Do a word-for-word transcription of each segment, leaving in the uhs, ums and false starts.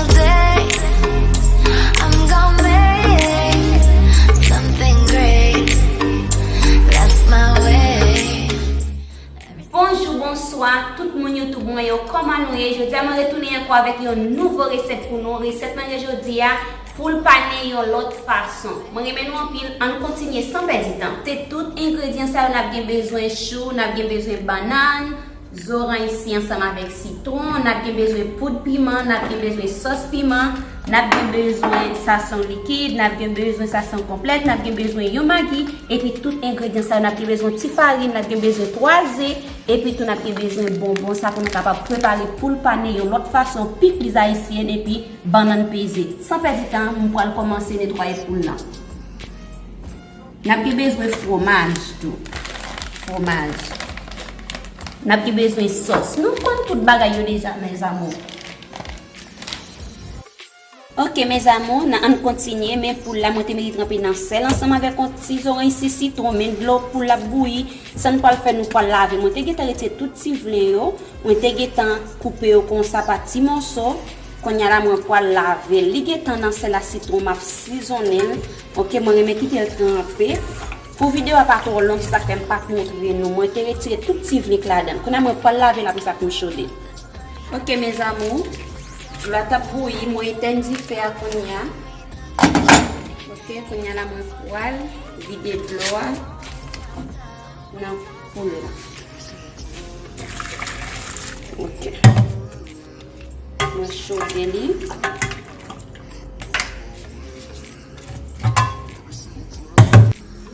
Day, I'm gonna make something great. That's my way. Bonjou, bonswa, tout moun YouTube mwen yo, kòman nou ye? Jodi a, mwen retounen ankò avèk yon nouvo resèt pou nou. Resèt mwen gen jodi a, poul pane yon lòt fason. Mwen renmen nou anpil, ann kontinye san pèdi tan. Se tout engredyan sa yo n ap gen bezwen: chou, n ap gen bezwen bannann, zoranj si ansanm avèk sitwon, n ap gen bezwen poud piman, n ap gen bezwen sòs piman, n ap gen bezwen sazon likid, n ap gen bezwen sazon konplèt, n ap gen bezwen yon magi, epi tout engredyan sa yo, n ap gen bezwen ti farin, n ap gen bezwen twa ze, epi tou n ap gen bezwen bonbon sa pou nou kapab prepare poul pane yon lòt fason pi plis ayisyèn, epi bannann peze. San pèdi tan, m pral kòmanse netwaye poul lan. N ap gen bezwen fwomaj tou. Fwomaj. N ap gen bezwen sòs. Nou konn tout bagay yo deja, mes amours. Ok, mes amours, n a, ann kontinye. Men poul la, mwen te mete tranpe nan sèl ansanm avèk yon ti zoranj si sitwon. Men dlo poul la ap bouyi. Sa n pral fè, nou pral lave. Mwen te gentan retire tout ti vlen yo. Mwen te gentan koupe yo konsa pa ti mòso. Kounye a la, mwen pral lave l. Li gentan nan sèl a sitwon, m ap sizonnen l. Ok, mwen renmen kite l tranpe. Pou videyo a pa twò long, se sa k fè m pa t montre nou. Mwen te retire tout ti vlen k ladan l. Kounye a, mwen pral lave l, apre sa pou m chode l. Ok, mes amours. Dlo a t ap bouyi, mwen etèn dife a kounye a. Ok, kounye a la, mwen pral vide dlo a nan poul la. Ok. Mwen chode li.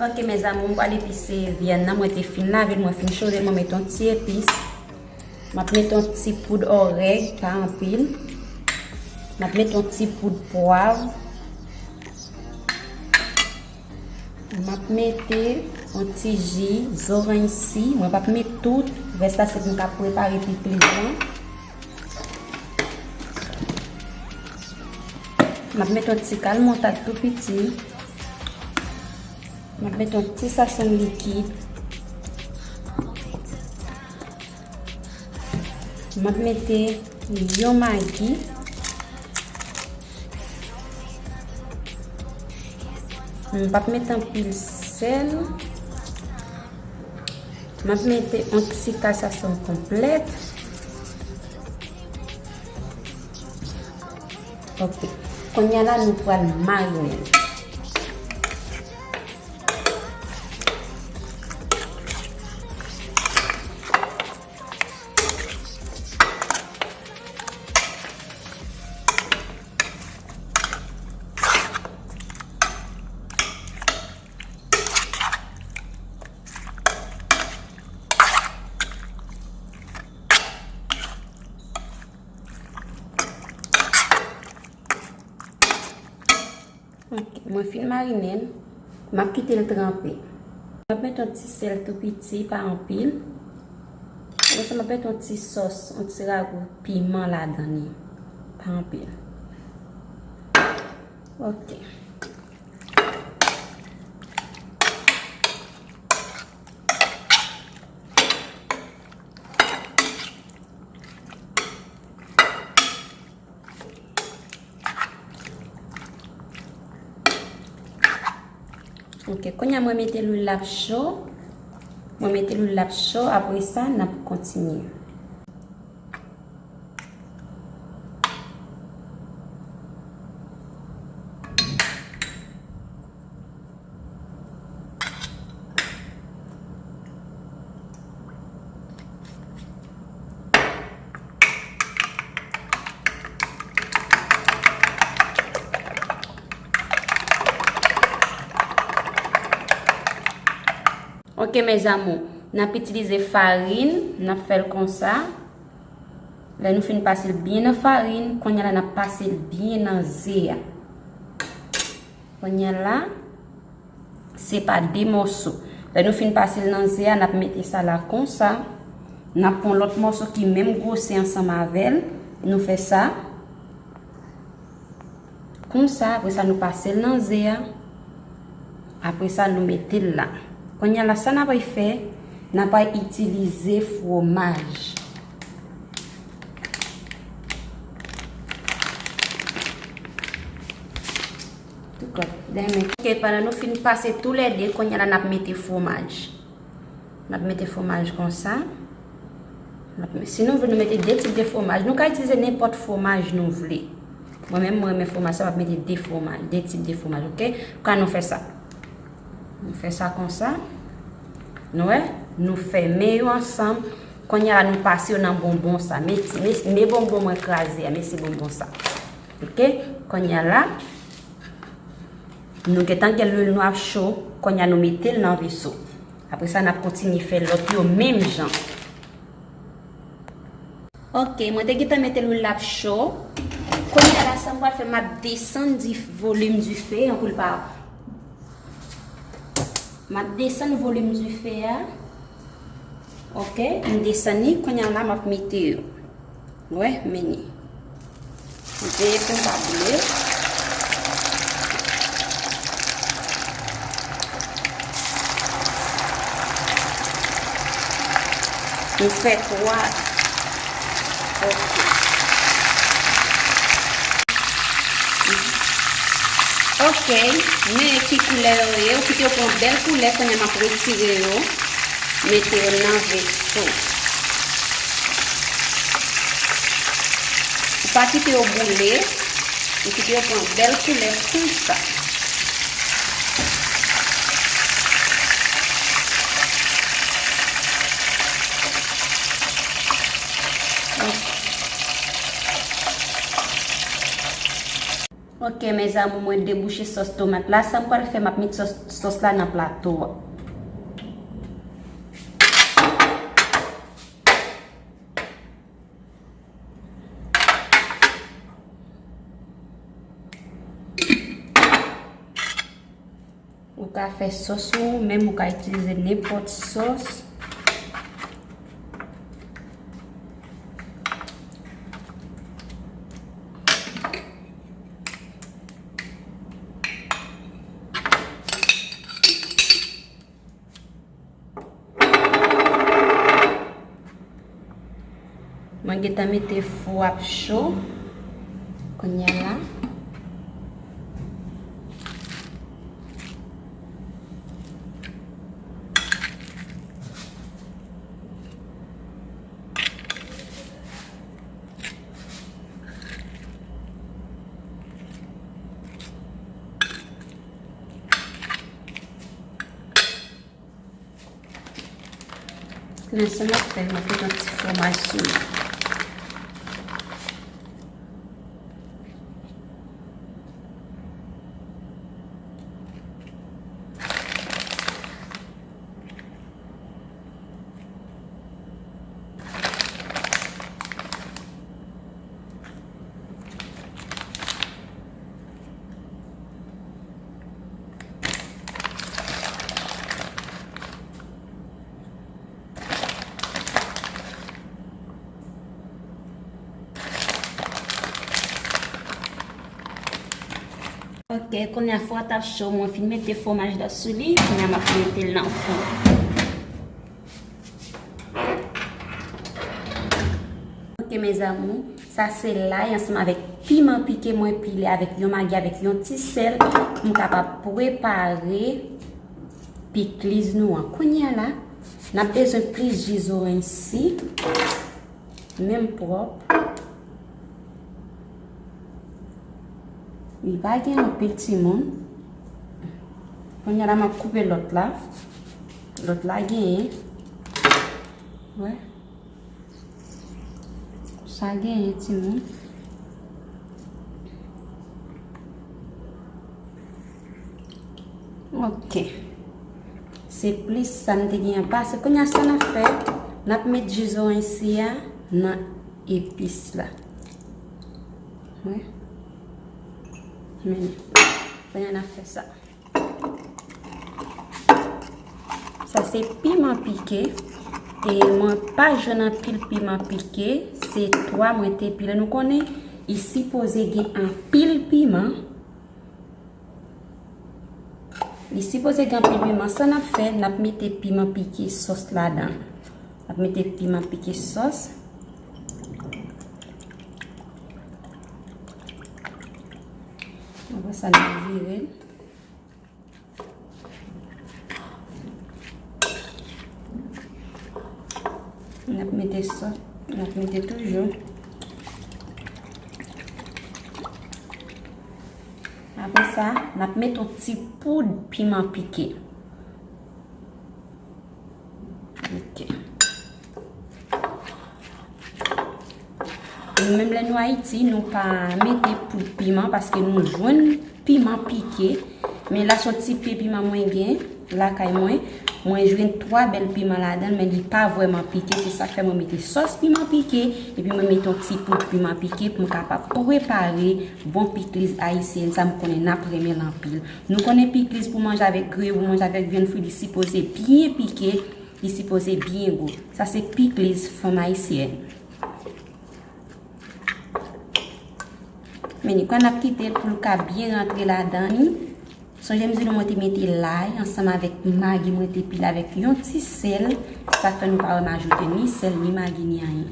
Ok, mes amours, m pral epise vyann nan. Mwen te fin lave l, mwen fin chode l, mwen met yon ti epis. M ap met yon ti poud orèg, pa anpil. M ap met yon ti poud pwav. M ap mete yon ti ji zoranj si. Mwen p ap met tout. Rès la se pou m ka prepare pi plis lan. M ap met yon ti kal moutad tou piti. M ap met yon ti sazon likid. M ap mete yon magi. M p ap mete anpil sèl. M ap mete yon ti kal sazon konplèt. Ok. Kounye a la, nou pral marinen l. Ok, mwen fin marinen l. M ap kite l tranpe. M ap met yon ti sèl tou piti, pa anpil. Apre sa, m ap met yon ti sòs, yon ti rago piman ladan li. Pa anpil. Ok. Ok, kounye a mwen mete lwil la ap cho. Mwen mete lwil la ap cho, apre sa, n ap kontinye. Ok, mes amours, n ap itilize farin, n ap fè l konsa. Lè nou fin pase l byen nan farin, kounye a la n ap pase l byen nan ze a. Kounye a la, se pa de mòso. Lè nou fin pase l nan ze a, n ap mete sa la konsa. N ap pran lòt mòso ki menm gwosè ansanm avè l. Nou fè sa. Konsa, apre sa, nou pase l nan ze a. Apre sa, nou mete l la. Kounye a la, sa n ap fè, n ap itilize fwomaj. Ok, pandan nou fin pase toulède, kounye a la n ap mete fwomaj. N ap mete fwomaj konsa. N ap me-, si nou vle, nou mete de tip de fwomaj. Nou ka itilize nenpòt fwomaj nou vle. Mwen menm, mwen renmen fwomaj sa, m ap mete de fwomaj, de tip de fwomaj, ok? Kounya nou fè sa. Nou fè sa konsa. Nou wè, nou fèmen yo ansanm. Kounye a la, nou pase yo nan bonbon sa. Men ti, men, men bonbon mwen kraze a, men se bonbon sa. Ok? Kounye a la, nou gentan gen lwil nou ap cho. Kounye a, nou mete l nan veso. Apre sa, n ap kontinye fè lòt yo menm jan. Ok, mwen te gentan mete lwil la ap cho. Kounye a la, sa m pral fè, m ap desann di volim dife, an kou l pa. M ap desann volim dife a. Ok, m desann li, kounye a la, m ap mete yo. Wè, men li. M veye pou l pa boule. M fè twa. Ok. Ok, men ki koulè yo ye, ou kite yo pran bèl koulè, kounye a m ap retire yo, mete yo nan veso. Ou pa kite yo boule, ou kite yo pran bèl koulè konsa. Ok, mes amours, mwen debouche sòs tomat la. Sa m pral fè, m ap met sòs, sòs la nan plato a. Ou ka fè sòs ou, menm ou ka itilize nenpòt sòs. Mwen gentan mete fou ap cho. Kounye a la. Men sa m ap fè, m ap met yon ti fwomaj sou li. Ok, kounye a fou a t ap cho, mwen fin mete fwomaj la sou li, kounye a m ap mete l nan fou. Ok, mes amours, sa se lay ansanm avèk piman pike mwen pile avèk yon magi, avèk yon ti sèl, pou m kapab prepare pikliz nou an. Kounye a la, n ap bezwen plis ji zoranj si, menm pwòp. Li pa gen anpil timoun. Kounye a la, m ap koupe lòt la. Lòt la genyen. Wè. Sa genyen timoun. Ok. Se plis sa m te genyen pase. Kounye a sa n ap fè, n ap met ji zoranj si a nan epis la. Wi. Men, kounye a n ap fè sa. Sa se piman pike. E mwen pa jwenn anpil piman pike. Se twa mwen te pile. Nou konnen, li sipoze gen anpil piman. Li sipoze gen anpil piman. Sa n ap fè, n ap mete piman pike sòs ladan. N ap mete piman pike sòs. Apre sa, n ap vire l. N ap mete sòs, n ap mete toujou. Apre sa, n ap mete yon ti poud piman pike. Ok. Nou menm lè nou Ayiti, nou pa mete poud piman paske nou jwenn piman pike. Men la se yon ti pye piman mwen gen lakay mwen. Mwen jwenn twa bèl piman ladan l, men li pa vrèman pike. Se sa k fè mwen mete sòs piman pike, epi mwen mete yon ti poud piman pike pou m kapab prepare bon pikliz ayisyèn sa m konnen n ap renmen l anpil. Nou konnen pikliz pou manje avèk griyo, pou manje avèk vyann fri, li sipoze byen pike, li sipoze byen gou. Sa se pikliz fanm ayisyèn. Men ni kwa n ap kite l pou l ka byen rantre ladan ni. Sonje m di nou mwen te mete lay ansanm avèk magi mwen te pile avèk yon ti sèl. Sa fè nou pa wè m ajoute ni sèl, ni magi, ni anyen.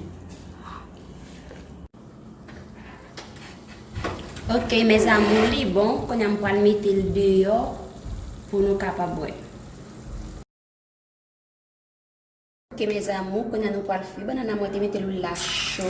Ok, mes amours, li bon. Kounye a m pral mete l deyò pou nou kapab wè. Ok, mes amours, kounye a nou pral fri bannann nan, mwen te mete lwil la cho.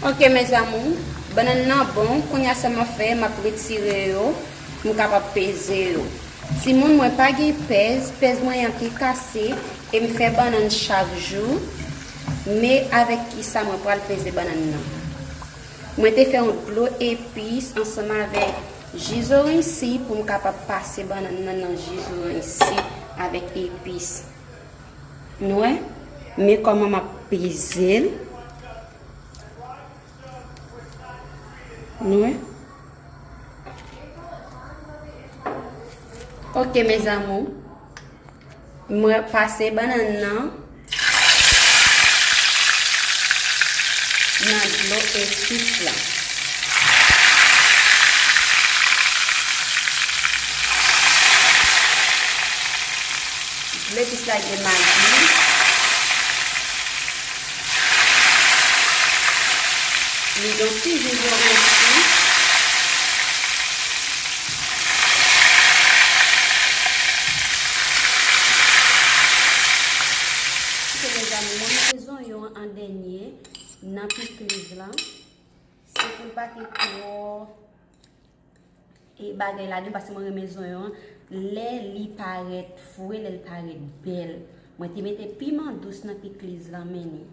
Ok, mes amours, bannann nan bon. Kounye a sa m ap fè, m ap retire yo pou m kapab peze yo. Timoun, mwen pa gen pèz, pèz mwen an ki kase, e m fè bannann chak jou. Men avèk kisa mwen pral peze bannann nan? Mwen te fè yon dlo epis ansanm avèk ji zoranj si pou m kapab pase bannann nan nan ji zoranj si avèk epis. Nou wè? Men kòman m ap peze l. Nou wè? Ok, mes amours. Mwen pase bannann nan nan dlo epis la. Dlo epis la gen magi. Li gen yon ti ji zoranj tou. Ok, mezanmi, mwen mete zonyon an dènye nan pikliz lan. Se pou l pa te twò e bagay ladan, paske mwen renmen zonyon an lè li parèt fre, lè li parèt bèl. Mwen te mete piman dous nan pikliz lan, men ni.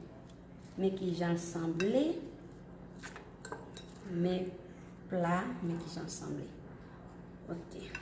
Men kijan l sanble. Men pla, men kijan l sanble. Ok.